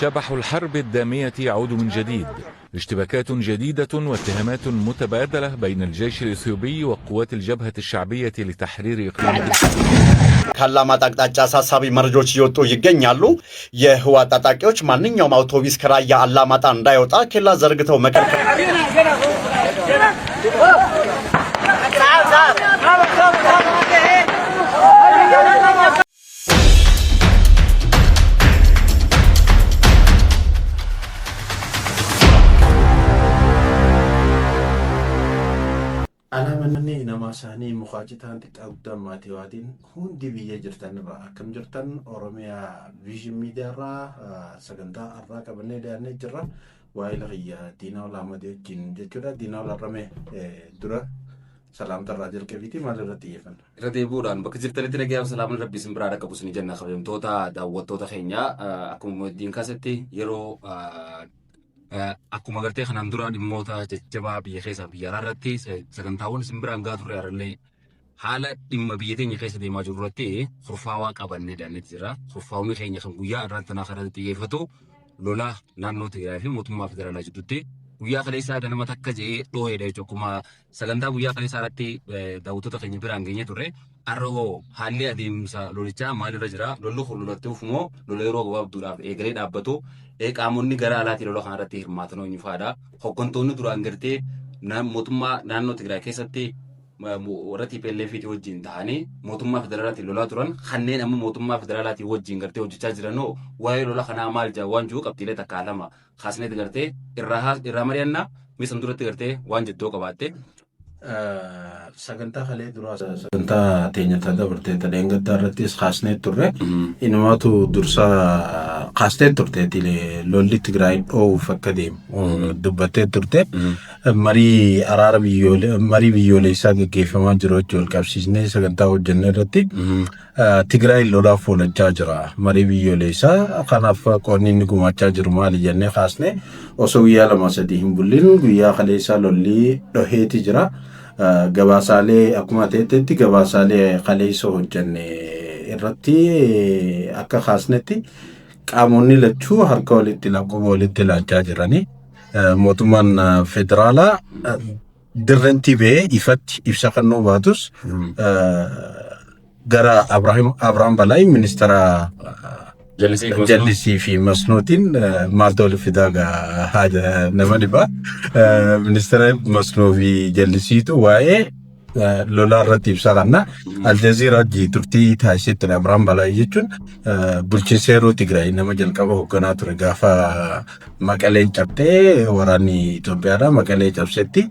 شبح الحرب الدامية يعود من جديد. اشتباكات جديدة واتهامات متبادلة بين الجيش الإثيوبي وقوات الجبهة الشعبية لتحرير إقليم ከአላማጣ አቅጣጫ አሳሳቢ መረጃዎች እየወጡ ይገኛሉ። የህወሓት ታጣቂዎች ማንኛውም አውቶቡስ ከራያ አላማጣ እንዳይወጣ ኬላ ዘርግተው መከልከል Alaa manneen namaa isaanii mukaa citaan xiqqaa guddaan maatiiwaatiin hundi biyya jirtan irraa akkam jirtan? Oromiyaa Vision Miidiyaa irraa sagantaa har'aa qabannee dhiyaannee jirra. Waa'ee kiyya Diinaa Olaamadee wajjin jechuudha. Diinaa Olaarramee dura salaamta irraa jalqabiitii maal irratti xiyyeeffanna? Irra deebi'uudhaan bakka jirtanitti nagayaaf salaamaan rabbi isin biraa dhaqqabu isin jenna, kabajamtoota daawwattoota keenya. Akkuma diin kaasatti yeroo akkuma gartee kanaan dura dhimmoota jajjabaa biyya keessaa biyya alaa irratti sagantaawwan isin biraan gaa turre, har'allee haala dhimma biyya teenya keessa deemaa jiru irratti kurfaawaa qabannee dhiyaannee jira. Kurfaawni keenya kan guyyaa irraa tanaa kanatti xiyyeeffatu lola naannoo Tigraay fi mootummaa federaalaa jidduutti guyyaa kaleessaa ganama takka jedhee dhooheedha jechuudha. Akkuma sagantaa guyyaa kaleessaa irratti daawwattoota keenya biraan geenyee turre, har'a hoo haalli adeemsa lolichaa maalirra jira? Lolli kun lolatti moo lola yeroo gabaabduudhaaf eegalee dhaabbatu? Qaamonni gara alaatiin lola kana irratti hirmaatan eenyu fa'aadha? Hooggantoonni duraan gartee mootummaa naannoo Tigraay keessatti warra TPLF wajjin ta'anii mootummaa federaalaatiin lolaa turan, kanneen amma mootummaa federaalaatiin wajjin gartee hojjechaa jiranoo waa'ee lola kanaa maal jaa waan jiru qabxiilee takkaa lama kaasneeti gartee irraa mari'annaa. Misan duratti gartee waan jettoo qabaatte. Sagantaa kalee duraa, sagantaa teenya ta dabartee ta dheengaddaa irrattis kaasnee turre. Inumaatu dursa kaastee turteeti, lolli Tigraay dhoowuuf akka deemu dubbattee turte. Marii araara marii biyyoolessaa gaggeeffamaa jiru wajjin wal qabsiisnee sagantaa hojjenne irratti Tigraay lolaaf oolachaa jira. Marii biyyoolessaa kanaaf qoonni inni gumaachaa jiru maali jennee kaasne, osoo guyyaa 2 3 hin bullin guyyaa kaleessaa lolli dhoheeti jira. Gabaasaalee akkuma ta'etti gabaasaalee kaleessa hojjenne irratti akka kaasnetti qaamonni lachuu harka walitti quba walitti laachaa jirani. Mootummaan federaalaa dirranti ba'ee ifatti ibsa kennuu baatus, gara Abrahaam Balaay ministeera jallisii fi masnootiin maaltu walitti fidaa gaa nama dhibaa. Ministeera masnoo fi jallisiitu waa'ee lolaa irratti ibsa kenna. Aljazeeraa wajjin turtii taasisee ture. Abrahaam Balaay jechuun bulchiinsa yeroo Tigraay nama jalqaba hoogganaa ture, gaafa Maqaleen cabxee waraanni Itoophiyaadhaa Maqalee cabsetti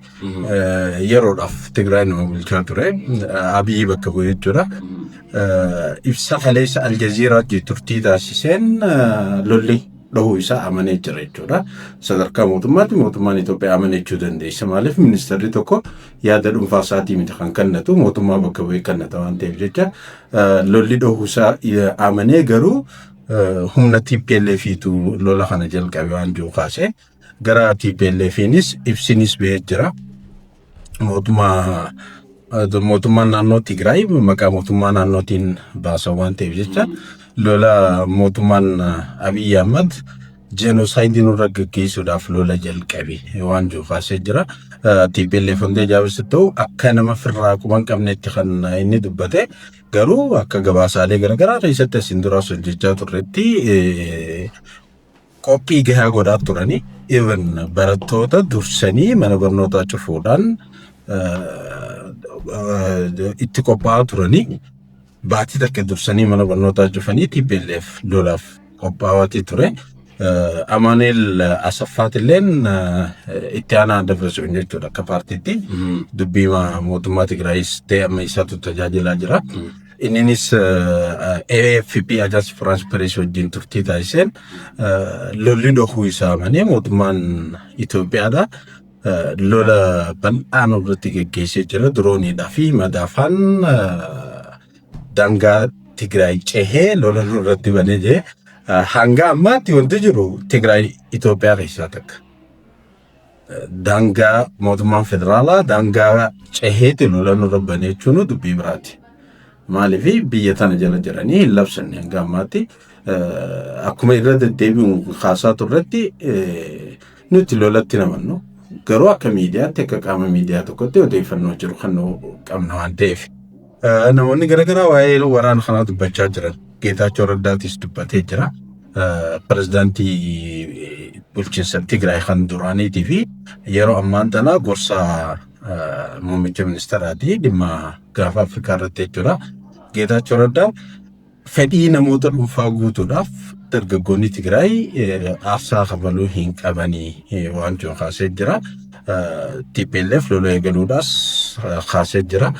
yeroodhaaf Tigraay nama bulchaa ture. Abiyyi bakka bu'ee jechuudha. Ibsa kaleessa Aljazeeraa wajjin turtii taasiseen lolli dhahuu isaa amanee jira jechuudha. Sadarkaa mootummaatti mootummaan Itoophiyaa amanee jechuu dandeessa. Maaliif, ministeerri tokko yaada dhuunfaa isaatii miti kan kennatu, mootummaa bakka bu'ee kennata waan ta'eef jecha lolli dhahuu isaa amanee, garuu humna TPLFitu lola kana jalqabe waan jiru kaase. Gara TPLFiinis ibsinis ba'ee jira. Mootummaan naannoo Tigraay maqaa mootummaa naannootiin baasa waan ta'eef jecha, lola mootummaan Abiyyi Ahmad genocide nurra gaggeessuudhaaf lola jalqabe waan jiru kaasee jira. TPLF hundee jaabessa ta'u akka nama firraa quba hin qabnetti kan inni dubbate, garuu akka gabaasaalee garaagaraa keessatti asiin duraas hojjechaa turretti qophii gahaa godhaa turanii, even barattoota dursanii mana barnootaa cufuudhaan itti qophaa'aa turanii, baatii takka dursanii mana barnootaa cufanii TPLF lolaaf qophaa'aatii ture. Amaanuel Asaffaatilleen itti aanaa dabarsuun jechuudha akka paartiitti dubbii mootummaa Tigraayis ta'e amma isaatu tajaajilaa jira. Inninis AFP, Agence France Presse wajjin turtii taasiseen lolli dhokuu isaa amanee mootummaan Itoophiyaadha. Lola bal'aan irratti geggeessee jira. Dirooniidhaa fi madaafaan daangaa Tigraay cehee lola nurratti banee jee. Hanga ammaatti wanti jiru Tigraay Itoophiyaa keessaa takka. Daangaa mootummaan federaalaa daangaa ceheeti lola nurra banee jechuun dubbii biraati. Maaliif, biyya tana jala jiranii hin labsanne hanga ammaatti. Akkuma irra deddeebi'uun kaasaa turretti, nuti lolatti namannu. Garuu akka miidiyaatti, akka qaama miidiyaa tokkotti odeeffannoo jiru kan nu qabna waan ta'eef. Namoonni garaagaraa waa'ee waraana kanaa dubbachaa jiran. Geetaachoo Raddaatis dubbatee jira. Pirezidaantii bulchiinsa Tigraay kan duraaniitii fi yeroo ammaan tana gorsa muummicha ministeeraati dhimma gaafa Afrikaa irratti jechuudha. Geetaachoo Raddaa fedhii namoota dhuunfaa guutuudhaaf dargaggoonni Tigraay aarsaa kafaluu hin qabanii waan jiru kaasee jira. TPLF lola eegaluudhaas kaasee jira.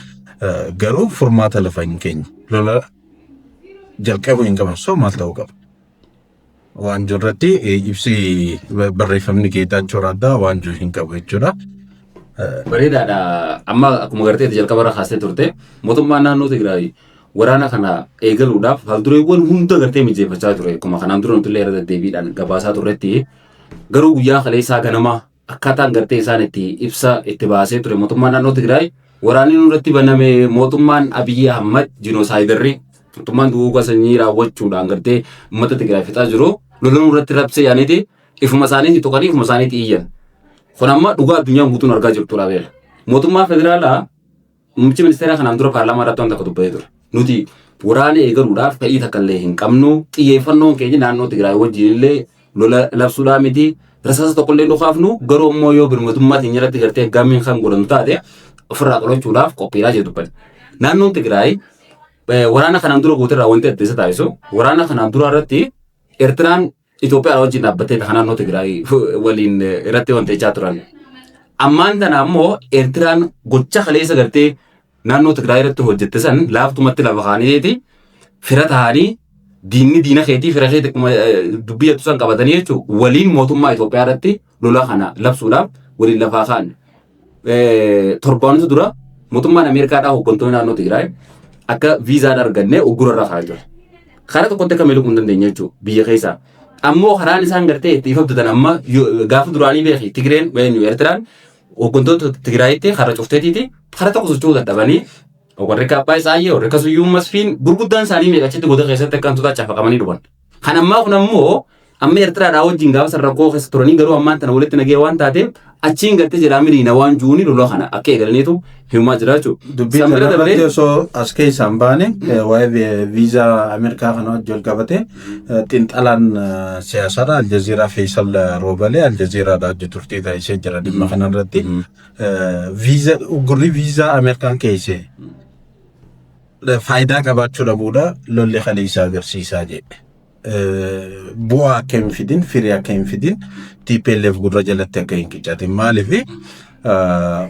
Garuu furmaata lafa hin keenye. Lola jalqabuu hin qaban. So maal ta'uu qaba? Waan jiru irratti ibsi barreeffamni Geetaachoo Raddaa waan jiru hin qabu jechuudha. Bareedaadha. Amma akkuma gartee jalqaba irra kaastee turte, mootummaan naannoo Tigraay waraana kana eegaluudhaaf haaldureewwan hunda gartee mijeeffachaa ture. Akkuma kanaan dura nuti illee irra deddeebiidhaan gabaasaa turretti, garuu guyyaa kaleessaa ganama akkaataan gartee isaan itti ibsa itti baasee ture mootummaan naannoo Tigraay, waraanni nurratti baname, mootummaan Abiyyi Ahmad genociderri, mootummaan duguuga sanyii raawwachuudhaan gartee uummata Tigraay fixaa jiru, lola nurratti rabsee yaaniiti ifuma isaaniitti tuqanii ifuma isaaniitti iyyan. Kun amma dhugaa addunyaan guutuun argaa jirtudha beela. Mootummaa federaalaa, muummichi ministeeraa kanaan dura paarlaamaa irratti waan tokko dubbatee ture. Nuti waraana eegaluudhaaf fedhii takka illee hin qabnu, xiyyeeffannoon keenya naannoo Tigraay wajjin illee lola labsuudhaa miti, rasaasa tokko illee dhukaafnu, garuu immoo yoo birmadummaa teenya irratti gartee gaamiin kan godhannu taate ofirraa qolachuudhaaf qophiidhaa jedhu dubbate. Naannoon Tigraay waraana kanaan dura guutirraa wanti adda isa taasisu, waraana kanaan dura irratti Eertiraan Itoophiyaa wajjin dhaabbattee kan naannoo Tigraay waliin irratti wantechaa turan. Ammaan tana ammoo Eertiraan gocha kaleessa gartee naannoo Tigraay irratti hojjette san laaftumatti lafa kaaniiti fira ta'anii, diinni diina keetii fira keetii akkuma dubbii jettu san qabatanii jechuun waliin mootummaa Itoophiyaa irratti lola kana labsuudhaaf waliin lafaa kaan. Torbaanota dura mootummaan Ameerikaadhaa hooggantoonni naannoo Tigraay akka viizaan arganne uggura irra kaa'ee ture. Karaa tokkotti akka miliquu hin dandeenye jechuudha biyya keessaa. Ammoo karaan isaan gartee itti ifabdatan amma gaafa duraanii beeki Tigreen eenyu Eertiraan hooggantoota Tigraayitti karaa cufteetiiti karaa tokko socho'uu dadhabanii, warri akka Abbaa Isaayyee, warri akka Suyyuum Masfiin gurguddaan isaanii meeqa achitti goda keessatti akka hantuutaa cafaqamanii dhufan. Kan ammaa kun ammoo amma Eertiraadhaa wajjin gaafa san rakkoo keessa turanii, garuu ammaan tana walitti nagee waan taateef achiin gartee jedhaa miliina waan juuni lola kana akka eegalaniitu himamaa jira jechuudha. Dubbii San bira kana dabaree irratti osoo as keessaa hin baane, waa'ee viizaa Ameerikaa kana wajjin wal qabate, xiinxalaan siyaasaadha Aljazeeraa Feesal Roobalee Aljazeeraadha hojii turtii taasisee jira dhimma kana irratti. Viizaa, uggurri viizaa Ameerikaan keesse faayidaa qabaachuu dhabuudha lolli kaleessa agarsiisaa jedhe. Bu'aa akka hin fidin, firii akka hin fidin, TPLF gurra jalatti akka hin qicatin. Maaliif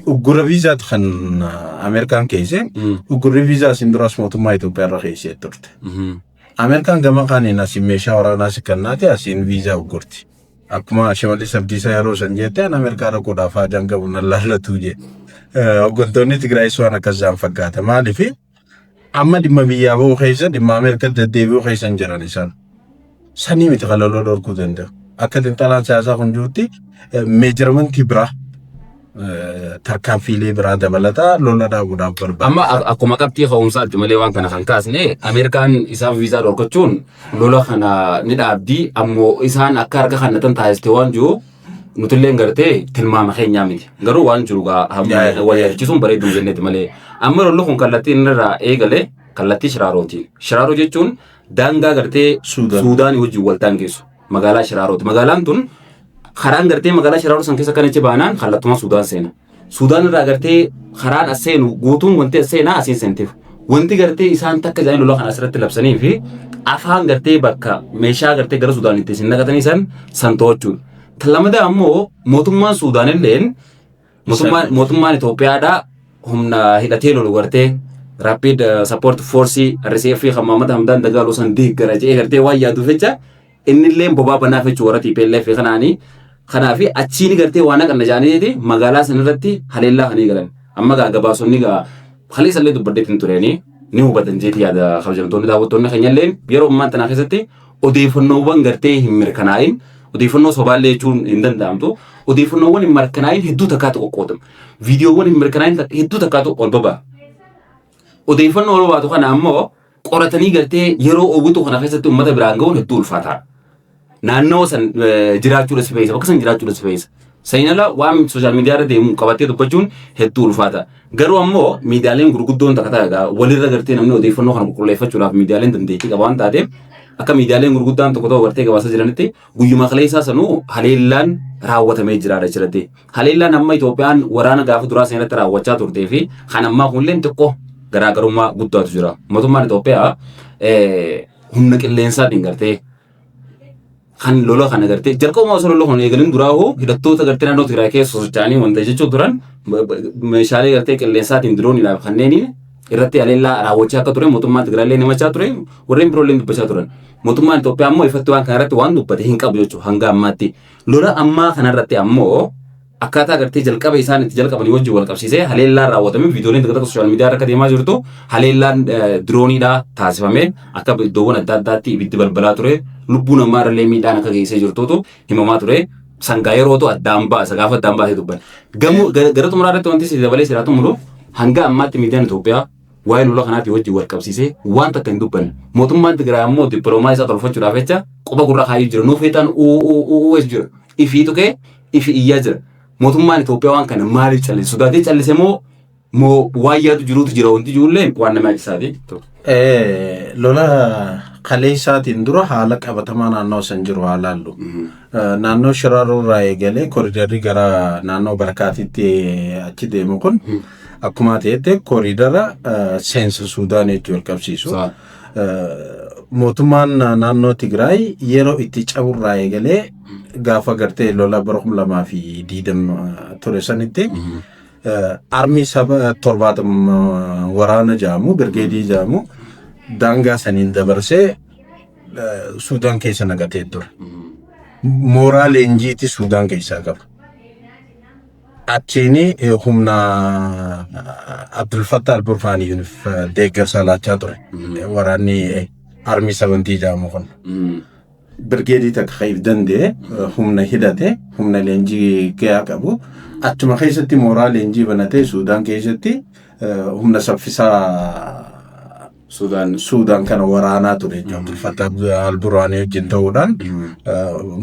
uggura viizaati kan Ameerikaan keesse? Uggurri viizaa isin duras mootummaa Itoophiyaa irra keessee turte. Ameerikaan gama kaaniin asiin meeshaa waraanaa si kennaate, asiin viizaa uggurti. Akkuma Shimallis Abdiisaa yeroo san jette, an Ameerikaa dhaquudhaaf haajaan qabu nan laallatu jee. Hooggantoonni Tigraayis waan akkas isaan fakkaata. Maaliif amma dhimma biyyaa bahuu keessa, dhimma Ameerikaa deddeebi'uu keessa hin jiran isaan. Sanii miti kan loloo dhorkuu danda'u. Akka xiinxalaan siyaasaa kun jirutti measurementii biraa, tarkaanfiilee biraa dabalataa lola dhaabuudhaaf barbaada. Amma akkuma qabxii ka'umsaatti malee waan kana kan kaasne, Ameerikaan isaan viizaa dhorkachuun lola kana ni dhaabdi, ammoo isaan akka harka kannatan taasiste waan jiru nutillee gartee tilmaama keenyaa miti. Garuu waan jiru gaa wal yaadachiisuun bareedduu jenneeti malee. Amma lolli kun kallattii inni irraa eegale kallattii Shiraarooti. Shiraaroo jechuun daangaa gartee Suudaan. Suudaanii wajjin wal daangeessu magaalaa Shiraarooti. Magaalaan tun karaan gartee magaalaa Shiraaroo san keessa kan achi baanaan kallattuma Suudaan seena. Suudaan irraa gartee karaan as seenu guutuun wanti as seenaa asiin seenteef. Wanti gartee isaan takka isaanii lola kana asirratti labsanii fi afaan gartee bakka meeshaa gartee gara Suudaan itti isin naqatanii san to'achuudha. Tan lammataa ammoo mootummaan Suudaan illeen mootummaan Itoophiyaadhaa humna hidhatee lolu gartee Rapid Support Force RSF kan Muhammad Hamdan Dagaaloo san deeggara jedhee gartee waan yaaduuf jecha innillee bobaa banaaf jechuudha warra TPLF kanaanii. Kanaaf achiin gartee waan haqanna jedhaniiti magaalaa san irratti haleellaa kan eegalan. Amma gaa gabaasonni gaa kaleessa illee dubbaddeetti hin tureeni ni hubatan jeeti yaada. Kabajamtoonni daawwattoonni keenya illee yeroo ammaa tanaa keessatti odeeffannoowwan gartee hin mirkanaa'in, odeeffannoo sobaallee jechuun hin danda'amtu, odeeffannoowwan hin mirkanaa'in hedduu takkaatu qoqqoodama. Viidiyoowwan hin mirkanaa'in hedduu takkaatu ol baba'a. Odeeffannoo ol baatu kana ammoo Qoratanii gartee yeroo oowwitu kana keessatti uummata biraan gahuun hedduu ulfaataadha. Naannawa san jiraachuudha si fe'isa, bakka san jiraachuudha si fe'isa. Saniin ala waan social media irra deemu qabattee dubbachuun hedduu ulfaata. Garuu ammoo miidiyaaleen gurguddoon takka takka walirra gartee namni odeeffannoo kana qulqulleeffachuudhaaf miidiyaaleen dandeettii qaba waan taateef, akka miidiyaaleen gurguddaan tokko tokko gartee gabaasaa jiranitti, guyyuma kaleessaa sanuu haleellaan raawwatamee jiraadha achirratti. Haleellaan amma Itoophiyaan waraana gaafa duraa san irratti raawwachaa turtee fi kan ammaa kunillee xiqqoo garaagarummaa guddaatu jira. Mootummaan Itoophiyaa humna qilleensaatiin gartee kan lola kana gartee jalqabuma osoo lola kana eegalin duraa hoo hidhattoota gartee naannoo Tigraay keessa sosocho'anii wanta jechuu turan meeshaalee gartee qilleensaatiin, dirooniidhaaf kanneeniin irratti haleellaa raawwachaa akka ture mootummaan Tigraay illee himachaa ture, warreen biroo illee dubbachaa turan. Mootummaan Itoophiyaa ammoo ifatti waan kana irratti waan dubbate hin qabu jechuudha hanga ammaatti. Lola ammaa kanarratti ammoo akkaataa gartee jalqaba isaan itti jalqabanii wajjin wal qabsiisee haleellaan raawwatamee, viidiyooleen tokko tokko social media irra akka deemaa jirtu, haleellaan dirooniidhaa taasifamee akka iddoowwan adda addaatti ibiddi balbalaa ture, lubbuu namaa irrallee miidhaan akka geessee jirtutu himamaa ture. Sangaa yerootu addaan baasa, gaafa addaan baasee dubban. Gamoo gara xumuraa irratti wanti si dabalee siraa xumuru, hanga ammaatti miidiyaan Itoophiyaa waa'ee lola kanaatii wajjin wal qabsiisee waan takka hin dubbanne. Mootummaan Tigraay ammoo dippiloomaa isaa tolfachuudhaaf jecha quba gurra kaayyuu jira. Nuuf feetaan uu uu uu jira. Ifii tuqee ifi iyyaa jira. Mootummaan Itoophiyaa waan kana maaliif callise? Sodaatee callise moo waan yaadu jiruutu jira? Wanti jirullee waan nama yaachisaati. Lola kaleessaatiin dura haala qabatamaa naannoo san jiru haa laallu. Naannoo Shiraaroo irraa eegalee koriidarri gara naannoo Barakaatitti achi deemu kun akkuma ta'etti koriidara seensa Suudaan jechuun wal qabsiisu. Mootummaan naannoo Tigraay yeroo itti caburraa eegalee gaafa gartee lola bara 2020 ture sanitti army saba 70 waraana jaamu, birgeedii jaamu daangaa saniin dabarsee Suudaan keessa naqatee ture. Mooraa leenjiitti Suudaan keessaa qaba. Achiin humna Abdul Fattah al-Burhaaniif deeggarsa laachaa ture. Waraanni army 70 jaamu kun. Birgeedii takka ka'eef danda'e, humna hidhate, humna leenjii gahaa qabu. Achuma keessatti mooraa leenjii banatee Suudaan keessatti humna saffisaa Suudaan. Suudaan kana waraanaa ture jechuudha. Abdul Fattah al-Burhaanii wajjin ta'uudhaan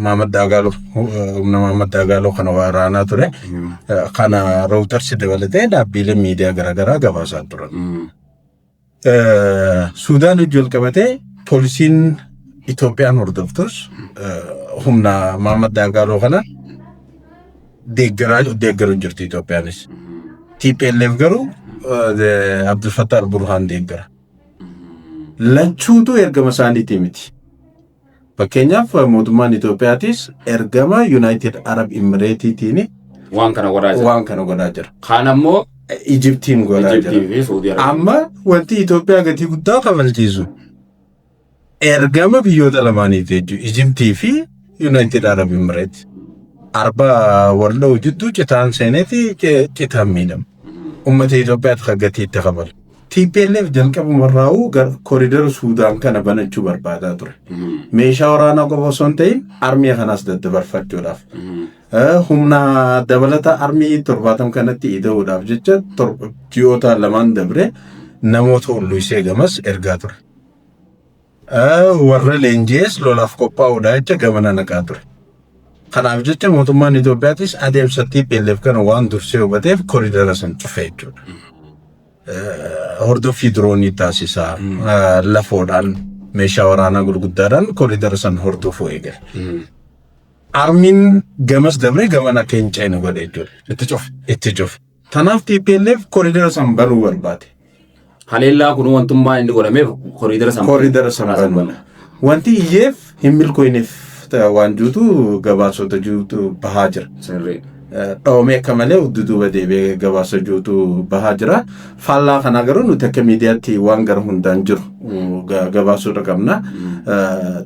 Maamad Dagaaloo, humna Maamad Dagaaloo kana waraanaa ture. Kana Reuters dabalatee dhaabbileen miidiyaa garaagaraa gabaasaa turan. Suudaan wajjin wal qabatee poolisiin Itoophiyaan hordoftus humna Maamad Dagaaloo kana deeggaraa deeggaru jirti Itoophiyaanis. TPLF garuu Abdul Fattah al-Burhaan deeggara. Lachuutu ergama isaaniitii miti. Fakkeenyaaf, mootummaan Itoophiyaatis ergama United Arab Emiratesiitiin waan kana godhaa jira. Waan kana godhaa jira. Kaan ammoo Ijiptiin godhaa jira. Ijiptii fi Suudii Arabiyaa. Amma wanti Itoophiyaa gatii guddaa kafalchiisu ergama biyyoota lamaaniiti jechuudha. Ijiptii fi United Arab Emirates. Arba wal dha'u jidduu citaan seeneeti citaan miidhama. Uummata Itoophiyaatti kan gatii itti kafalu. TPLF jalqabumarraa'uu koridara Suudaan kana banachuu barbaadaa ture. Meeshaa waraanaa qofa osoo hin ta'in army kanaas daddabarfachuudhaaf. Humna dabalata army 70 kanatti ida'uudhaaf jecha ji'oota lamaan dabre namoota hulluisee gamas ergaa ture. Warra leenji'es lolaaf qophaa'uudha jecha gamana naqaa ture. Kanaaf jecha mootummaan Itoophiyaatis adeemsa TPLF kana waan dursee hubateef koridara san cufe jechuudha. Hordoffii diroonii taasisaa, lafoodhaan, meeshaa waraanaa gurguddaadhaan koridara san hordofuu eegale. Armyn gamas dabree gamana akka hin ceene godhe jechuudha. Itti cufe. Itti cufe. Kanaaf TPLF koridara san banuu barbaade. Haleellaa kun wantummaan inni godhameef koriidara san Koridara san banuu. Wanti iyyeef hin milkooyneef waan juutu gabaasota juutu bahaa jira. Sirrii. Dhoomee akka malee duuba deebi'ee gabaasa juutu bahaa jira. Faallaa kanaa garuu nuti akka miidiyaatti waan gara hundaan jiru gabaasuudha qabna.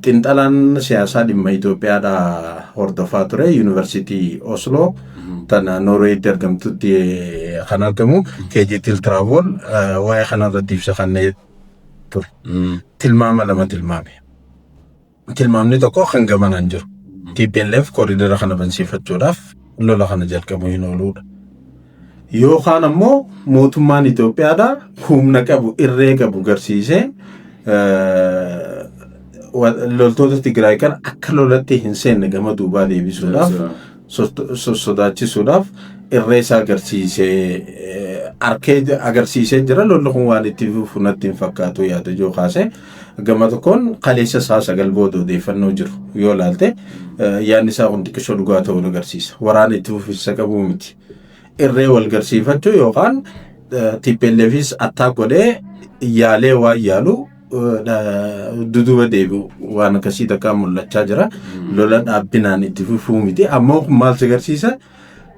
Xiinxalaan siyaasaa dhimma Itoophiyaadhaa hordofaa ture Yuunivarsiitii Osloo tana Noorweetti argamtutti kan argamu Kjetil Tiraavool waa'ee kanarratti ibsa kanneen ture. Tilmaama lama tilmaame. Tilmaamni tokko kan gamanaan jiru. TPLF koridara kana bansiifachuudhaaf lola kana jalqabuu hin ooluudha. Yookaan ammoo mootummaan Itoophiyaadhaa humna qabu, irree qabu garsiisee Loltoota Tigraay kana akka lolatti hin seenne gama duubaa deebisuudhaaf, sosodaachisuudhaaf irree isaa agarsiisee, arkee agarsiisee jira. Lolli kun waan itti fufu natti hin fakkaatu yaada ijoo kaase. Gama tokkoon kaleessa isaa 9 booda odeeffannoo jiru yoo ilaalte, yaadni isaa kun xiqqishoo dhugaa ta'uu agarsiisa. Waraana itti fufinsa qabuu miti. Irree wal garsiifachuu yookaan TPLFis attack godhee yaalee waan yaalu duduba deebi'u waan akkasii takka mul'achaa jira. Lola dhaabbinaan itti fufuu miti. Ammoo kun maal si agarsiisa?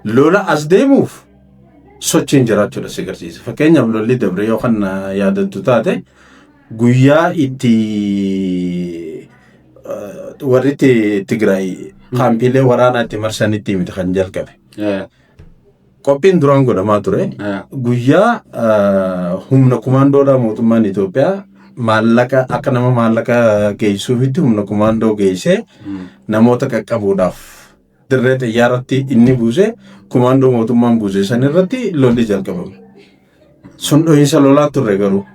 Lola as deemuuf sochiin jiraachuudha si agarsiisa. Fakkeenyaaf, lolli dabre yoo kan yaadattu taate, guyyaa itti warri Tigraay kaampiilee waraanaa itti marsanitti miti kan jalqabe. Qophiin duraan godhamaa ture. Guyyaa humna kumaandoodhaa mootummaan Itoophiyaa maallaqa akka nama maallaqa geessuufitti humna kumaandoo geessee namoota qaqqabuudhaaf dirree xiyyaaratti inni buuse, kumaandoo mootummaan buuse san irratti lolli jalqabame. Sun dhohiinsa lolaa turre garuu.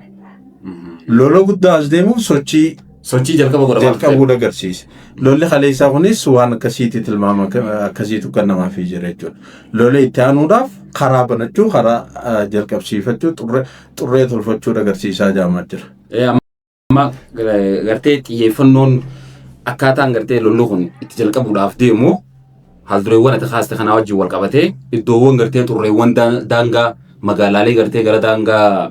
Lola guddaa as deemuuf sochii Sochii jalqaba godhamaa ture. jalqabuu agarsiisa. Lolli kaleessaa kunis waan akkasiitti tilmaama akkasiitu kan namaaf jira jechuudha. Lola itti aanuudhaaf karaa banachuu, karaa jalqabsiifachuu, xurree tolfachuu agarsiisaa jaamaa jira. Amma gartee xiyyeeffannoon akkaataan gartee lolli kun itti jalqabuudhaaf deemu haaldureewwan ati kaaste kanaa wajjin wal qabatee iddoowwan gartee xurreewwan daangaa magaalaalee gartee gara daangaa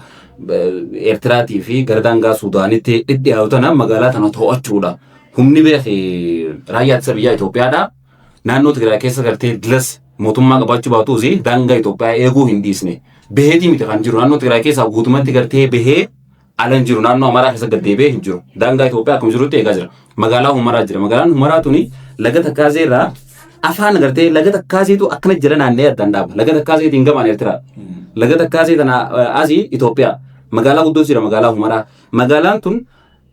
Eertiraatii fi gara daangaa Suudaanitti dhidhiyaatu tana magaalaa tana to'achuudha. Humni beeki raayyaa ittisa biyyaa Itoophiyaadha. Naannoo Tigraay keessa gartee dilas mootummaa qabaachuu baatuus daangaa Itoophiyaa eeguu hin dhiisne. Baheetii miti kan jiru, naannoo Tigraay keessaa guutumatti gartee bahee ala hin jiru, naannoo Amaaraa keessa gad deebi'ee hin jiru. Daangaa Itoophiyaa akkuma jirutti eegaa jira. Magaalaa Humaraa jira. Magaalaan Humaraa tuni laga Takkaazee irraa afaan gartee laga Takkaazeetu akkana jala naanna'ee addaan dhaaba. Laga Takkaazeetiin gamaan Eertiraa. Laga Takkaazee tana asii Itoophiyaa. Magaalaa guddoo jira, magaalaa Humaraa. Magaalaan tun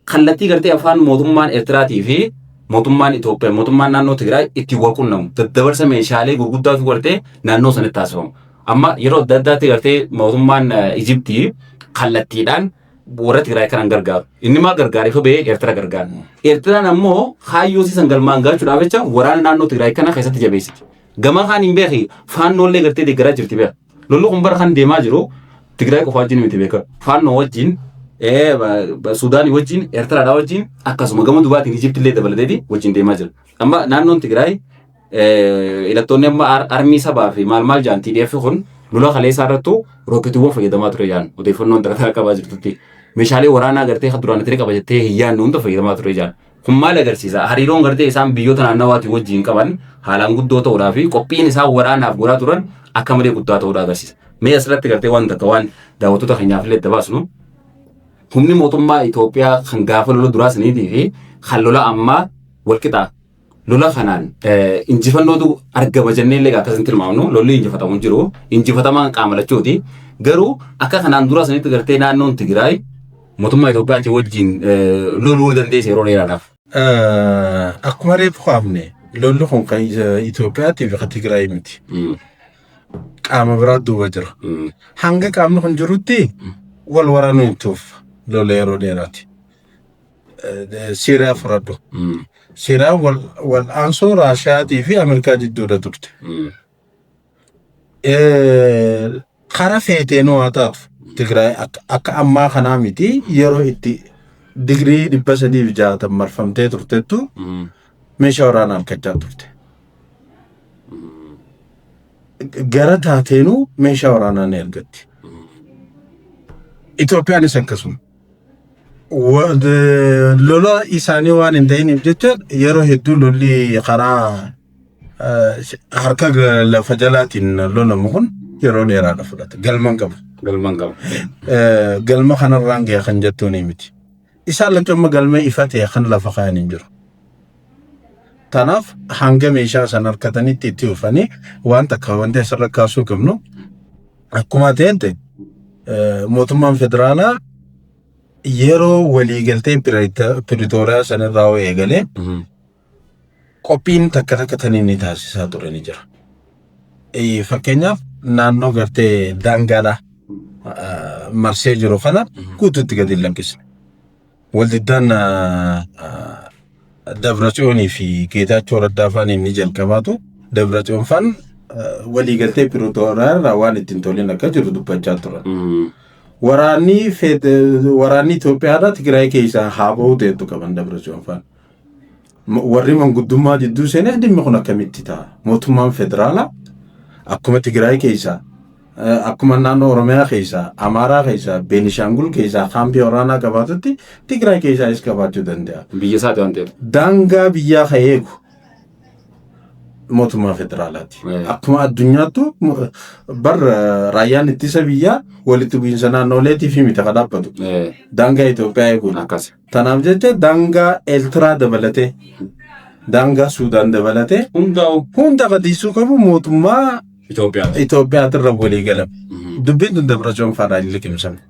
kallattii gartee afaan mootummaan Eertiraatii fi mootummaan Itoophiyaa, mootummaan naannoo Tigraay ittiin wal qunnamu. Daddabarsa meeshaalee gurguddaatu gartee naannoo sanatti taasifamu. Amma yeroo adda addaatti gartee mootummaan Ijiptii kallattiidhaan warra Tigraay kanan gargaaru. Inni maal gargaara? Ifa ba'ee Eertira gargaara. Eertiraan ammoo kaayyoo siisan galmaan gaachuudhaaf jecha waraana naannoo Tigraay kana keessatti jabeessiti. Gama kaan hin beeki, faannoollee gartee deeggaraa jirti beeka. Lolli kun bara kan deemaa jiru Tigraay qofa wajjin miti beeka. Faannoo wajjin, Suudaanii wajjin, Eertiraadhaa wajjin, akkasuma gama dubaatiin Ijiptillee dabalateeti wajjin deemaa jira. Amma naannoon Tigraay hidhattoonni amma armii sabaa fi maal maal jaan TDF kun lola kaleessaa irrattu rooketiiwwan fayyadamaa ture jaan, odeeffannoon darataa qabaa jirtutti. Meeshaalee waraanaa gartee kan duraan itti qaba jettee hin yaadne hunda fayyadamaa ture jaan. Kun maal agarsiisa? Hariiroon gartee isaan biyyoota naannawaatiin wajjin qaban haalaan guddoo ta'uudhaa fi qophiin isaan waraanaaf godhaa turan akka malee guddaa ta'uudha agarsiisa. Mee asirratti gartee waan takka waan daawwattoota keenyaaf illee itti baasnu, humni mootummaa Itoophiyaa kan gaafa lola duraa saniitii fi kan lola ammaa wal qixaa. Lola kanaan injifannootu argama jennee illee akkasitti tilmaamnu, lolli injifatamu hin jiru. Injifatamaan qaama lachuuti. Garuu akka kanaan dura sanitti gartee naannoon Tigraay mootummaa Itoophiyaatii wajjin loluu dandeesse yeroo dheeraadhaaf. Akkuma reefu kaafne, lolli kun kan Itoophiyaatii fi kan Tigraay miti. Qaama biraa duuba jira. Hanga qaamni kun jirutti wal waraanuu hin tuuf lola yeroo dheeraati. Siiriyaa fudhadhu. Siiriyaan wal'aansoo Raashiyaatii fi Ameerikaa jidduudha turte. Kara feeteenuu haa taatu, Tigraay akka ammaa kanaa miti, yeroo itti digirii 360 marfamtee turtettu meeshaa waraanaa argachaa turte. Gara taateenuu meeshaa waraanaa ni argatti. Itoophiyaanis akkasuma. Lola isaanii waan hin ta'iniif jecha yeroo hedduu lolli karaa harka lafa jalaatiin lolamu kun yeroo dheeraadha fudhata. Galma hin qabu. Galma hin qabu. Galma kanarraan ga'e kan jettuun miti. Isaan lachuu amma galma ifa ta'e kan lafa kaayan hin jiru. Kanaaf hanga meeshaa san harkatanitti itti dhufanii waan takka wanti asirra kaasuu qabnu, akkuma ta'e mootummaan federaalaa yeroo waliigaltee Piriitooriyaa sanirraa eegalee qophiin takka takka tan inni taasisaa ture ni jira. Fakkeenyaaf, naannoo gartee daangaadhaa marsee jiru kana guutuutti gadi hin lakkisne. Waldiddaan Dabratsiyoonii fi Geetaachoo Raddaa faan inni jalqabaatu Dabratsiyoon faan waliigaltee Pirootooriyaa irraa waan ittiin tolin akka jiru dubbachaa turan. Waraanni Itoophiyaadhaa Tigraay keessaa haa bahu ta'etu qaban Dabratsiyoon faan. Warri manguddummaa jidduu seenee dhimmi kun akkamitti ta'a? Mootummaan federaalaa akkuma Tigraay keessaa, akkuma naannoo Oromiyaa keessaa, Amaaraa keessaa, Beenishaangul keessaa kaampii waraanaa qabaatutti Tigraay keessaas qabaachuu danda'a. Biyya isaati waan ta'eef. Daangaa biyyaa kan eegu mootummaa federaalaati. Akkuma addunyaattu bar raayyaan ittisa biyyaa walitti bu'iinsa naannoleetii fi miti kan dhaabbatu. Daangaa Itoophiyaa eeguudha. Tanaaf jecha daangaa Eertiraa dabalatee, daangaa Suudaan dabalatee Hundaa'u hunda qadiisuu qabu mootummaa Itoophiyaa. Itoophiyaatirra walii galame. Dubbiin tun Dabratsiyoon faadhaan hin liqimsamne.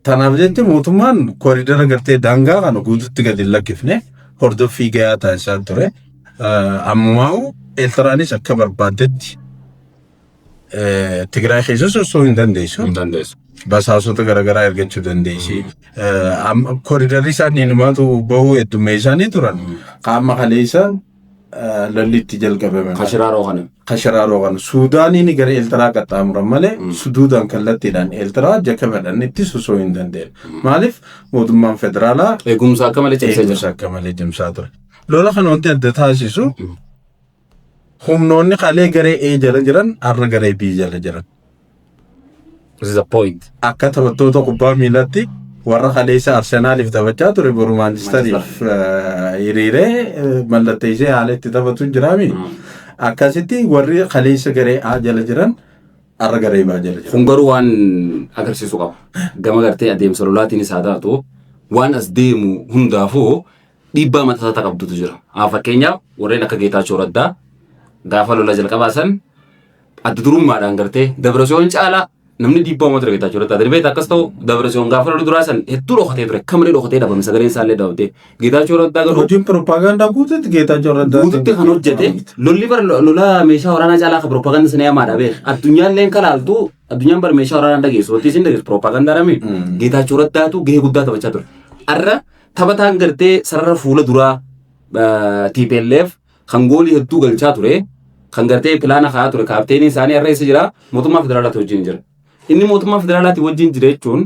Tanaaf jecha mootummaan koridara gartee daangaa kana guututti gadi hin lakkifne, hordoffii gahaa taasisaa ture. Ammumaa'u Eertiraanis akka barbaaddetti Tigraay keessa socho'uu hin dandeessu. Hin dandeessu. Basaasota garaagaraa ergachuu dandeessi. Koridarri isaanii inumaatu bahuu heddumee isaanii turan. Qaama kaleessa lolli itti jalqabame. Kashiraaroo kana. Kashiraaroo kana. Suudaaniin gara Eertiraa qaxxaamuran malee suduudaan kallattiidhaan Eertiraa jaka fedhanitti socho'uu hin dandeenye. Maaliif mootummaan federaalaa Eegumsa akka malee cimsee jira. Eegumsa akka malee cimsaa ture. Lola kana wanti adda taasisu humnoonni kalee garee A jala jiran har'a garee B jala jiran. This is the point. Akka taphattoota kubbaa miilaatti warra kaleessa Arsenaaliif taphachaa ture boru Maanchistariif hiriiree mallatteessee haala itti taphatu jiraami. Akkasitti warri kaleessa garee A jala jiran har'a garee B jala jiran. Kun garuu waan agarsiisu qaba. Gama gartee adeemsa lolaatiinis haa taatu waan as deemu hundaafuu dhiibbaa mataa isaa qabdutu jira. Fakkeenyaaf warreen akka Geetaachoo Raddaa gaafa lola jalqabaa san adda durummaadhaan gartee Dabratsiyoon caalaa namni dhiibbaa uumaa ture Geetaachoo Raddaa. Darbee akkas ta'u Dabratsiyoon gaafa lola duraa san hedduu dhokatee ture. Akka malee dhokatee dhabame, sagaleen isaallee dhabamte. Geetaachoo Raddaa garuu Hojiin propaagandaa guututti Geetaachoo Raddaa guututti kan hojjete. Lolli bara lola meeshaa waraanaa caalaa akka propaagandaa sana yamaadha beek. Addunyaalleen kalaaltu addunyaan bara meeshaa waraanaa dhageessu wanti isin dhageessu propaagandaa rami. Geetaachoo Raddaatu gahee guddaa taphachaa ture. Arra taphataan gartee sarara fuula duraa TPLF kan goolii hedduu galchaa ture, kan gartee pilaana kaa'aa ture, kaapteeniin isaanii har'a eessa jira? Mootummaa federaalaati wajjin jira. Inni mootummaa federaalaati wajjin jira jechuun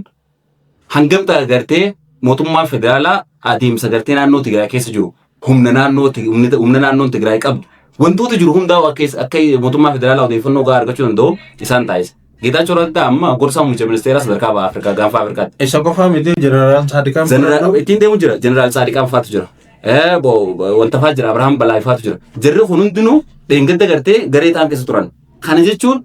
hangam ta'a gartee mootummaan federaalaa adeemsa gartee naannoo Tigraay keessa jiru, humna naannoo humna naannoon Tigraay qabdu, wantoota jiru hundaa akka mootummaa federaalaa odeeffannoo gahaa argachuu danda'u isaan taasisa. Geetaachoo Raddaa amma gorsaa muummicha ministeeraa sadarkaa baha Afrikaa, gaanfa Afrikaatti. Isa qofaa miti, Jeneraal Saadiqaan Jeneraal ittiin deemu jira. Jeneraal Saadiqaan faatu jira. Wanta faa jira. Abrahaam Balaay faatu jira. Jarri kun hundinuu dheengadda gartee garee ta'an keessa turan. Kana jechuun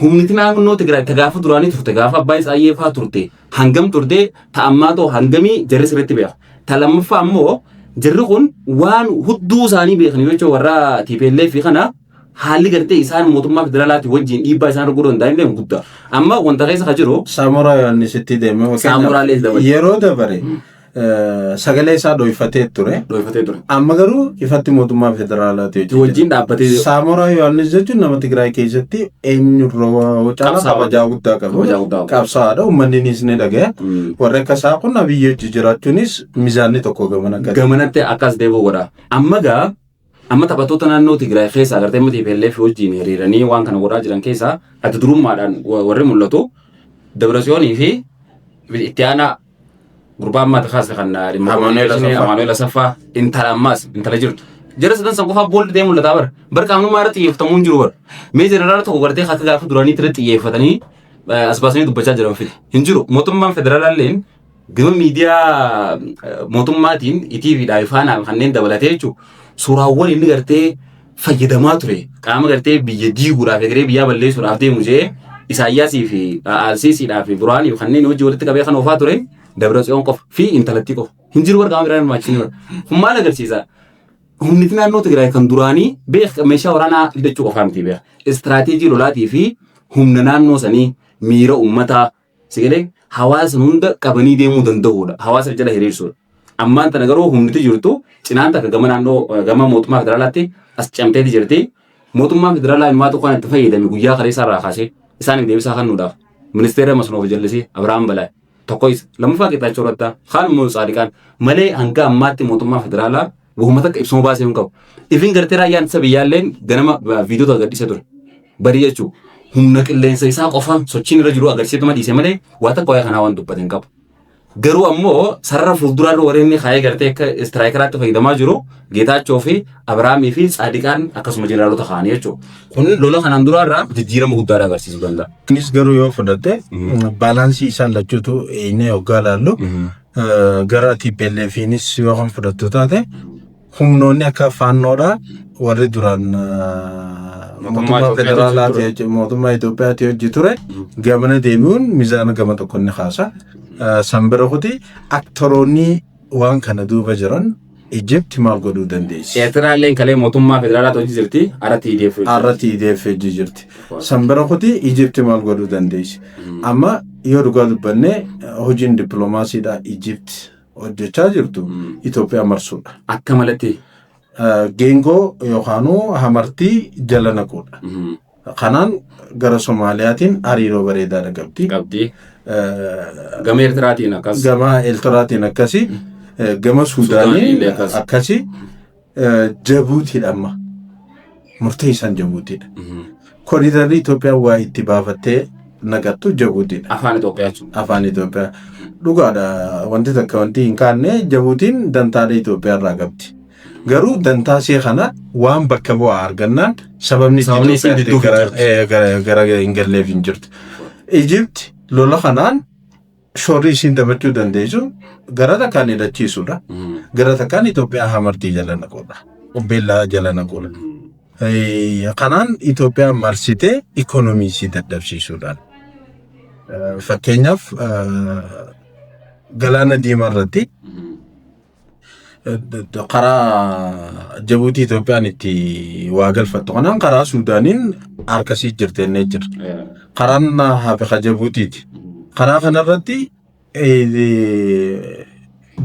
humniti naannoo Tigraay ta gaafa duraanii turte, gaafa Abbaay Tsaayyee faa turte, hangam turte, ta ammaa ta'u hangamii jarri sirriitti beeka. Ta lammaffaa ammoo jarri kun waan hudduu isaanii beekan jechuun warra TPLF kana haalli gartee isaan mootummaa federaalaati wajjin dhiibbaa isaan arguu danda'an illee guddaa. Amma wanta keessa ka jiru Saamuraa Yohaannisitti deeme. Saamuraalee dabale. Yeroo dabare sagalee isaa dho'ifatee ture. Dho'ifatee ture. Amma garuu ifatti mootummaa federaalaati wajjin dhaabbatee. Saamuraa Yohaannis jechuun nama Tigraay keessatti eenyurra caalaa Qabsaa'aa. Kabajaa guddaa qabu. Kabajaa guddaa qabu. Qabsaa'aadha. Uummanninis ni dhagaya. Warri akka isaa kun Abiyyi hojii jiraachuunis mizaanni tokko gamana akka Gamanatti akkas deebi'u godha. Amma gaa amma taphattoota naannoo Tigraay keessaa agartee amma TPLF wajjin hiriiranii waan kana godhaa jiran keessaa adda durummaadhaan warri mul'atu Dabrasiyoonii fi itti aanaa gurbaa ammaa kaase kan dhimma Amaanu'eel communication, Asaffaa. Amaanu'eel Asaffaa, intala ammaas intala jirtu. Jara sadan san qofaa boolli ta'ee mul'ataa bara. Bara qaamnummaa irratti xiyyeeffatamuu hin jiru bara. Mee jeneraala tokko gartee akka gaafa duraanii irratti xiyyeeffatanii as baasanii dubbachaa jiran fide. Hin jiru. Mootummaan federaalaa illeen gama miidiyaa mootummaatiin ETVdhaa fi Faanaa kanneen dabalatee jechuun suuraawwan inni gartee fayyadamaa ture qaama gartee biyya diiguudhaaf egeree biyyaa balleessuudhaaf deemu jee Isaayyaasii fi Alsiisiidhaa fi Buraanii fi kanneen hojii walitti qabee kan oofaa ture Dabra Tsiyoon qofa fi intalattii qofa. Hin jiru bara qaama biraan hirmaachisanii bara. Kun maal agarsiisa? Humni naannoo Tigraay kan duraanii beek meeshaa waraanaa hidhachuu qofaa miti beeka. Istiraateejii lolaatii fi humna naannoo sanii, miira uummataa sigalee hawaasa hunda qabanii deemuu danda'uudha. Hawaasa jala hiriirsuudha. Ammaan tana garuu humniti jirtu cinaan takka gama naannoo gama mootummaa federaalaatti as camteeti jirti. Mootummaan federaalaa ilmaatu kan itti fayyadame guyyaa kaleessaa irraa kaasee isaaniif deebisaa kennuudhaaf ministeera masnoo fi jallisii Abiraam Balaay. Tokko isa. Lammaffaa Geetaachoo Raddaa. Kaan immoo Tsaadiqaan. Malee hanga ammaatti mootummaa federaalaa wahuma takka ibsuma baasee hin qabu. Ifin gartee raayyaan ittisa biyyaalleen ganama viidiyoo gadhiisee ture. Barii jechuun humna qilleensa isaa qofa sochiin irra jiru agarsiisee dhiise malee waa takka waa'ee kanaa waan dubbate hin qabu. Garuu ammoo sarara fuulduraarra warreen inni kaayee gartee akka istiraayikaraatti fayyadamaa jiru Geetaachoo fi Abiraamii fi Tsaadiqaan akkasuma jeneraalota kaa'anii jechuudha. Kun lola kanaan duraarraa jijjiirama guddaadha agarsiisuu danda'a. Innis garuu yoo fudhatte baalaansii isaan lachuutu inni hoggaa laallu gara TPLFiinis yoo kan fudhattu taate humnoonni akka faannoodha warri duraan mootummaa federaalaati mootummaa Itoophiyaati hojii ture gamana deebi'uun mizaana gama tokko ni kaasa. San bira kuti aktoroonni waan kana duuba jiran Ijipti maal godhuu dandeessi? Eertiraalleen kalee mootummaa federaalaati hojii jirti har'a TDF. Har'a TDF hojii jirti. San bira kuti Ijipti maal godhuu dandeessi? Amma yoo dhugaa dubbanne hojiin dippiloomaasiidha Ijipti hojjechaa jirtu Itoophiyaa marsuudha. Akka malatti. Geengoo yookaanuu hamartii jala naquudha. Kanaan gara Somaaliyaatiin hariiroo bareedaadha qabdi. Qabdi. Gama Eertiraatiin akkas. Gama Eertiraatiin akkasi. Gama Suudaanii akkasi. Jabuutiidha amma. Murteessaan Jabuutiidha. Koriidarri Itoophiyaa waa itti baafattee naqattu Jabuutiidha. Afaan Itoophiyaa jechuudha. Afaan Itoophiyaa. Dhugaadha wanti takka wanti hin kaanne Jabuutiin dantaalee Itoophiyaa irraa qabdi. Garuu dantaa ishee kana waan bakka bu'aa argannaan sababni Sababni isiin Itoophiyaatti didduuf gara gara hin galleef hin jirtu. Ijipti lola kanaan shoorri isiin taphachuu dandeessu gara takkaan hidhachiisuudha. Gara takkaan Itoophiyaa hamartii jala naquudha. Qubbeellaa jala naquudha. Kanaan Itoophiyaa marsitee ikoonomii isii dadhabsiisuudhaan. Fakkeenyaaf galaana diimaa irratti karaa Jabuutii Itoophiyaan itti waa galfattu kanaan karaa Suudaaniin harkasii jirti jennee jira. Karaan hafe Jabuutiiti. Karaa kanarratti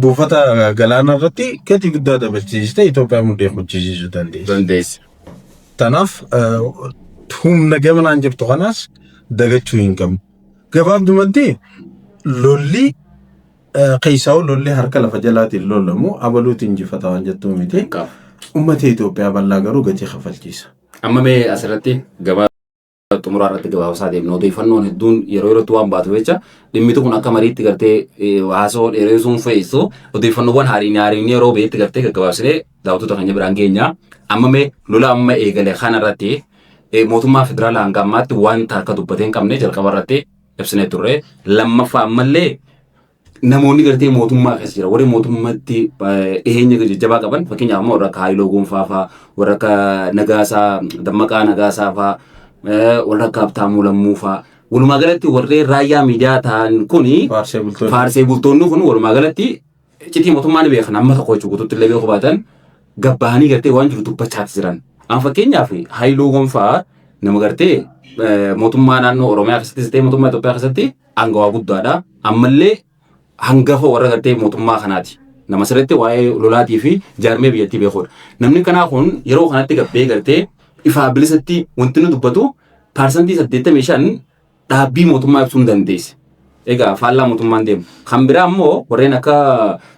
buufata galaana irratti gatii guddaa dabalchiisitee Itoophiyaa mudee hojjisiisuu dandeessi. Dandeessi. Tanaaf humna gamanaan jirtu kanaas dagachuu hin qabnu. Gabaabdumatti lolli keessaa lolli harka lafa jalaatiin lolamu abaluutiin injifata waan jettuu miti. Uummata Itoophiyaa bal'aa garuu gatii kafalchiisa. Amma mee asirratti gabaa xumuraa irratti gabaabsaa deemna. Odeeffannoon hedduun yeroo yerootti waan baatu jecha dhimmitu kun akka mariitti gartee haasoo dheeressuun fe'isu odeeffannoowwan haariin haariin yeroo beetti gartee gaggabaabsinee daawwattoota keenya biraan geenya. Amma mee lola amma eegale kanarratti mootummaa federaalaa hanga ammaatti wanta akka dubbatee hin qabne jalqaba irratti ibsinee turre. Lammaffaa ammallee namoonni gartee mootummaa keessa jira warri mootummaatti dhiheenya jajjabaa qaban fakkeenyaaf ammoo warra akka Haayiloo Gonfaa fa'aa warra akka Nagaasaa Dammaqaa Nagaasaa fa'aa warra akka Habtaamuu Lammuu fa'aa walumaa galatti warreen raayyaa miidiyaa ta'an kuni Faarsee bultoonni. faarsee bultoonni kun walumaa galatti iccitii mootummaa ni beekan amma tokko jechuudha guutuutti illee beekuu baatan gabbaanii gartee waan jiru dubbachaati jiran. An fakkeenyaaf Haayiluu Gonfaa nama gartee mootummaa naannoo Oromiyaa keessattis ta'e mootummaa Itoophiyaa keessatti aangawaa guddaadha. Ammallee hangafa warra gartee mootummaa kanaati. Nama sirriitti waa'ee lolaatii fi jaarmee biyyattii beekudha. Namni kanaa kun yeroo kanatti gabbee gartee ifaa bilisatti wanti inni dubbatu 85% dhaabbii mootummaa ibsuu hin dandeesse. Egaa faallaa mootummaan deemu. Kan biraa ammoo warreen akka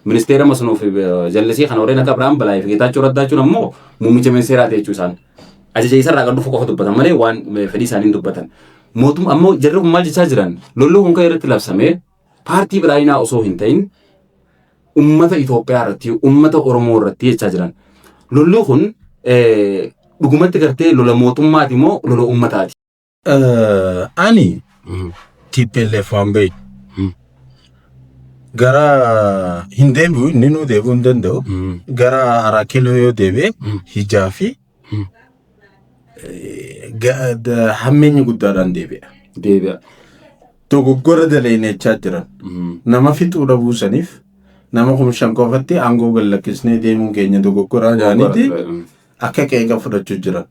ministeera masnoo fi jallisii kana warreen akka Abiraam Balaayii fi Geetaachoo Raddaa jechuun ammoo muummicha ministeeraati jechuu isaan. Ajaja isarraa kan dhufu qofa dubbatan malee waan fedhii isaanii hin dubbatan. Mootummaa ammoo jarri kun maal jechaa jiran lolli kun kan irratti labsamee paartii badhaadhinaa osoo hin ta'in ummata Itoophiyaa irratti ummata Oromoo irratti jechaa jiran. Lolli kun dhugumatti gartee lola mootummaati moo lola ummataati? Ani TPLF waan beeku. Gara hin deebi'u inni nuu deebi'uu hin danda'u. Gara Araa Kiiloo yoo deebi'e hijaa fi hammeenya guddaadhaan deebi'a. Deebi'a. Dogoggora daleenechaa jiran. Nama fixuu dhabuu saniif nama 5,000 qofatti aangoo gad lakkisnee deemuun keenya dogoggoraa jedhaniiti akka qeeqa fudhachuu jiran.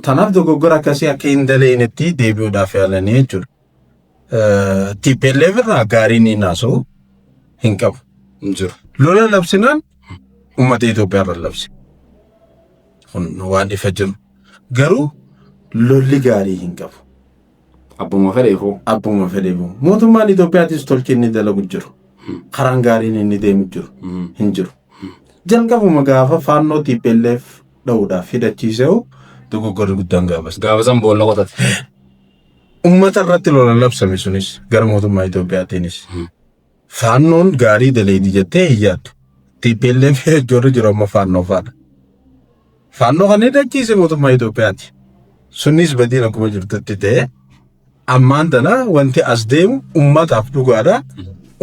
Tanaaf dogoggora akkasii akka hin daleenetti deebi'uudhaaf yaalanii jechuudha. TPLF irraa gaariin hin haasa'u hin qabu. Hin jiru. Lola labsinaan uummata Itoophiyaa irra labse. Kun waan ifa jiru. Garuu lolli gaarii hin qabu. Abbuma fedheefuu. Abbuma fedheefuu. Mootummaan Itoophiyaatis tolchi inni dalagu jiru. Karaan gaariin inni deemu jiru. Hin jiru. Jalqabuma gaafa faannoo TPLF dha'uudhaaf hidhachiisee dogoggorri guddaan gaafas. Gaafa san boolla qotate. Uummata irratti lola labsame sunis gara mootummaa Itoophiyaatiinis. Faannoon gaarii daleedi jettee hin yaaddu. TPLF ijoollee jiru amma faannoo faana. Faannoo kan hidhachiise mootummaa Itoophiyaati. Sunis badiin akkuma jirtutti ta'e ammaan tana wanti as deemu uummataaf dhugaadha.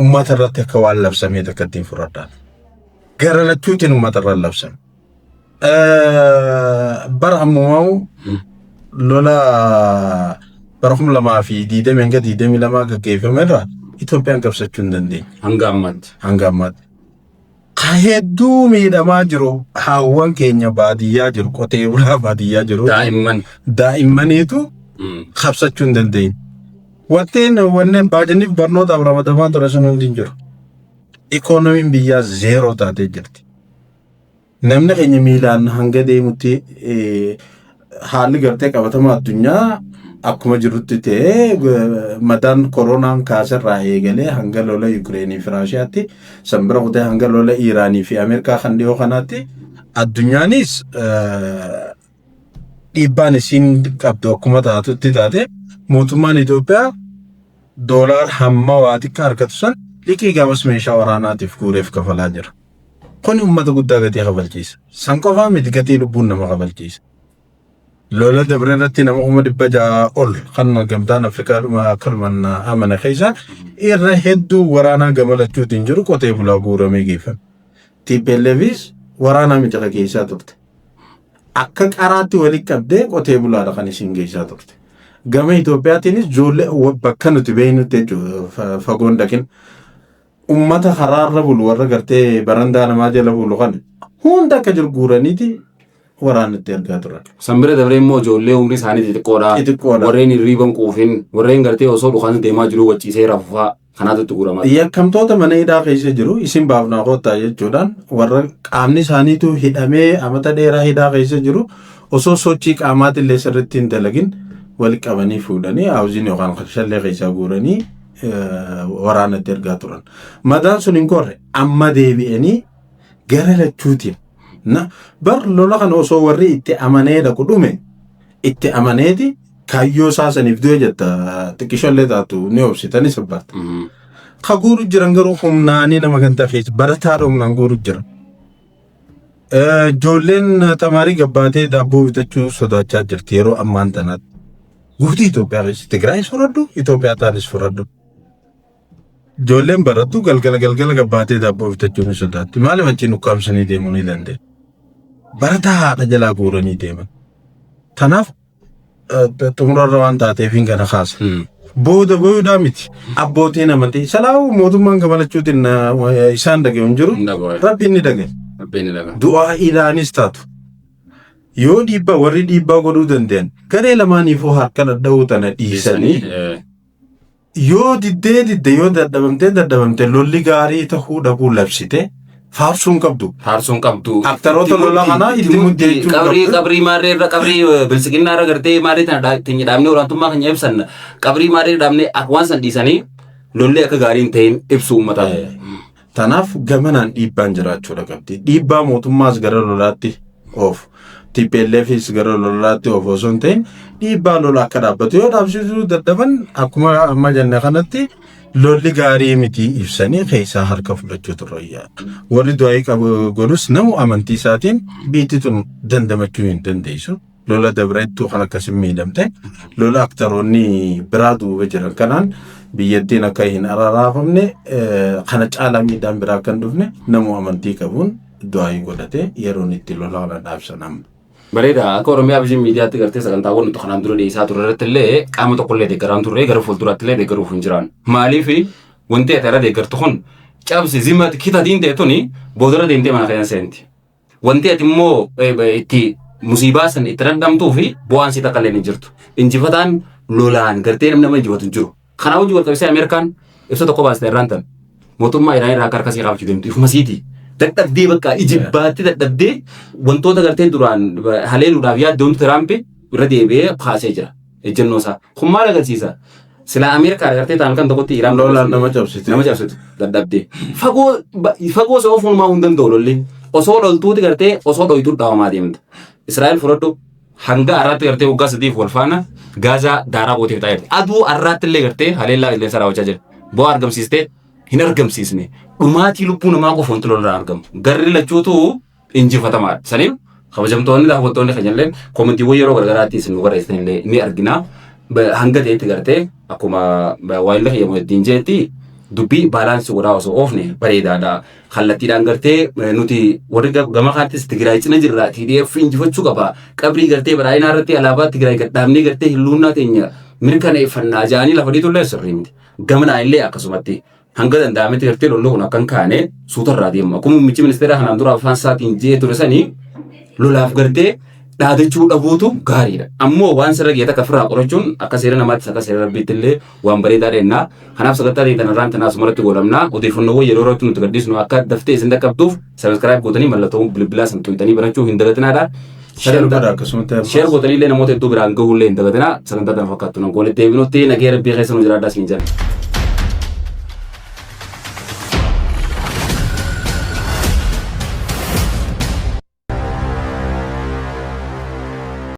Uummata irratti akka waan labsamee takka ittiin fudhadhaan. Gara lachuutiin uummata irra labsame. Bara ammumaa lola bara 2020 hanga 22 gaggeeffame irraa Itoophiyaan qabsachuu hin dandeenye. Hanga ammaatti. Hanga ammaatti. Ka hedduu miidhamaa jiru haawwan keenya baadiyyaa jiru, qotee bulaa baadiyyaa jiru. Daa'imman. Daa'immaniitu qabsachuu hin dandeenye. Wanteen wanneen baajaniif barnootaaf ramadamaa ture sun hundi hin jiru. Ikoonomiin biyyaa zeeroo taatee jirti. Namni keenya miilaan hanga deemutti haalli gartee qabatama addunyaa akkuma jirutti ta'ee, madaan koronaan kaasirraa eegalee hanga lola Yukireenii fi Raashiyaatti, san bira kutee hanga lola Iiraanii fi Ameerikaa kan dhiyoo kanaatti, addunyaanis dhiibbaan isiin qabdu akkuma taatutti taate, mootummaan Itoophiyaa doolaar hamma waa xiqqaa argatu san liqii gaafas meeshaa waraanaatiif guureef kafalaa jira. Kuni uummata guddaa gatii kafalchiisa. San qofaa miti, gatii lubbuun nama kafalchiisa. Lola dabre irratti nama 600,000 ol kan gamtaan Afrikaa dhuma akkanumaan amana keessa irra hedduu waraanaa gama lachuutiin jiru qotee bulaa guuramee geeffame. TPLFis waraanaa miti kan keessaa turte. Akka qaraatti walitti qabdee qotee bulaadha kan isin geessaa turte. Gama Itoophiyaatiinis ijoollee bakka nuti beeknutti jechuudha, fagoon dhaqin. Ummata karaarra bulu, warra gartee barandaa namaa jala bulu kana hunda akka jiru guuraniiti waraanatti ergaa turan. San bira dabree immoo ijoollee umrii isaanii xixiqqoodha. Xixiqqoodha. Warreen hirriiban quufin, warreen gartee osoo dhukaan deemaa jiru wacciisee rafufaa kanaatu itti guuramaa. Yakkamtoota mana hidhaa keessa jiru isin baafnaa koottaa jechuudhaan, warra qaamni isaaniitu hidhamee amata dheeraa hidhaa keessa jiru, osoo sochii qaamaatillee sirriitti hin dalagin wal qabanii fuudhanii haawuziin yookaan shallee keessaa guuranii waraanatti ergaa turan. Madaan sun hin korre, amma deebi'anii gara lachuutiin na bar lola kana osoo warri itti amanee dhaqu dhume, itti amaneeti kaayyoo isaa saniif du'e jetta, xiqqishollee taatu ni obsitani sabbaata. Ka guuru jiran garuu humnaanii nama ganda keessa barataadha humnaan guuru jiran. Ijoolleen tamaarii gabbaatee daabboo bitachuu sodaachaa jirti yeroo ammaan tanaatti. Guutuu Itoophiyaa keessa Tigraayis fudhadhu, Itoophiyaa taanis fudhadhu. Ijoolleen barattu galgala galgala gabbaatee daabboo bitachuu ni sodaatti. Maaliif? Achiin ukkaamsanii deemuu ni danda'e. Barataa haadha jalaa guuranii deeman. Kanaaf xumurarra waan taateef hin kana kaasa. Booda boodaa miti. Abbootiin amantii. Salaa'uu mootummaan gamalachuutiin isaan dhagayu hin jiru. Hin dhagahu. Rabbiin ni dhagaye. Rabbiin ni dhaga'a. Du'aa ilaanis taatu. Yoo dhiibbaa warri dhiibbaa godhuu danda'an garee lamaaniifuu harka dhadha'uu tana dhiisanii, yoo diddee didde, yoo dadhabamtee dadhabamte, lolli gaarii ta'uu dhabuu labsite faarsuun qabdu. Faarsuun qabdu. Aktaroota lola kanaa itti muddee jechuu Qabrii qabdu. Qabrii maarree irra, qabrii bilisiqinnaa irra gartee maarree tana ittiin dhaabnee olaantummaa keenya ibsanna. Qabrii maarree dhaabnee akka waan san dhiisanii lolli akka gaarii hin ta'in ibsu uummataaf. Tanaaf gamanaan dhiibbaan jiraachuudha qabdi. Dhiibbaa mootummaas gara lolaatti oofu. TPLFis gara lolaatti oofu osoo hin ta'in, dhiibbaa lola akka dhaabbatu yoo dhaabsisuu dadhaban, akkuma amma jenne kanatti lolli gaarii miti ibsanii keessaa harka fudhachuu turre. Warri du'aayii qabu godhus namu amantii isaatiin biyyi tun dandamachuu hin dandeessu. Lola dabreettuu kan akkasiin miidhamte, lola aktaroonni biraa duuba jiran kanaan biyyattiin akka hin araraafamne, kana caalaa miidhaan biraa akka hin dhufne namu amantii qabuun du'aayii godhate yeroon itti lola kana dhaabsan amma. Bareeda. Akka Oromiyaa Vision Miidiyaatti gartee sagantaawwan nuti kanaan dura dhiyeessaa turre irratti illee qaama tokko illee deeggaraan turre, gara fuulduraatti illee deeggaruuf hin jiraan. Maaliif? Wanti ati irra deeggartu kun cabsi zimma kita diin ta'e tuni boodarra deemtee mana keessa seenti. Wanti ati immoo itti musiibaa san itti dhandhamtuu fi bu'aan si takka illee hin jirtu. Injifataan lolaan gartee namni nama injifatu hin jiru. Kanaaf hojii wal qabsiisee Ameerikaan ibsa tokko baaste irraan tan. Mootummaa Iraan irraa akka harka sii qabachuu deemtu ifuma siiti. Dadhabdee bakka ijibbaatti dadhabdee wantoota gartee duraan haleeluudhaaf yaadde hundi Tiraampi irra deebi'ee kaasee jira. Ejjennoo isaa. Kun maal agarsiisa? Silaa Ameerikaa agartee ta'an kan tokkotti Iraan Lolaan nama cabsite. Nama cabsitu dadhabdee. Fagoo fagoo isa oofuun maa hin danda'u lolli. Osoo loltuuti gartee osoo dhoytuu dhaawamaa deemta. Israa'el fudhadhu, hanga har'aatti gartee waggaa 3f wal faana Gaazaa daaraa gooteef taa'ee jirti. Aduu har'aatti illee gartee haleellaa qilleensa raawwachaa jira. Bu'aa argamsiistee hin argamsiisne. Dhumaatii lubbuu namaa qofa wanti lolarraa argamu. Garri lachuutu injifatamaadha. Saniif kabajamtoonni daawwattoonni keenyallee koomentiiwwan yeroo garagaraatti isin nu barreessitan illee ni argina. Hanga ta'etti gartee akkuma waayilli kiyya Muhyiddin jeetti dubbii baalaansii godhaa osoo oofne bareedaadha. Kallattiidhaan gartee nuti warri gama kaattis Tigraay cina jirra, TDF injifachuu qaba. Qabrii gartee badhaadhinaa irratti alaabaa Tigraay gadhaabnee gartee hilluunnaa teenya mirkaneeffannaa jaanii lafa dhiitullee sirrii miti. Gamanaa illee akkasumatti hanga danda'ametti gartee lolli kun akka hin kaane suutarraa deema. Akkuma muummichi ministeeraa kanaan dura afaan isaatiin jee ture sanii lolaaf gartee dhaadachuu dhabuutu gaariidha. Ammoo waan sirra ga'e takka ofirraa qorachuun akka seera namaattis akka seera rabbiitti illee waan bareedaa dheennaa. Kanaaf sagantaa ta'e irraan tanaa asumarratti goolabnaa. Odeeffannoowwan yeroo yerootti nuti gadhiisnu akka daftee isin dhaqqabduuf subscribe gootanii mallattoo bilbilaa san tuqxanii banachuu hin dagatinaadha. Share godha akkasumatti. Share gootanii illee namoota hedduu biraan gahuu illee hin dagatinaa. Sagantaa kana fakkaattu nan goole deebinutti nagee rabbii keessa nu jiraadhaa isin jedha.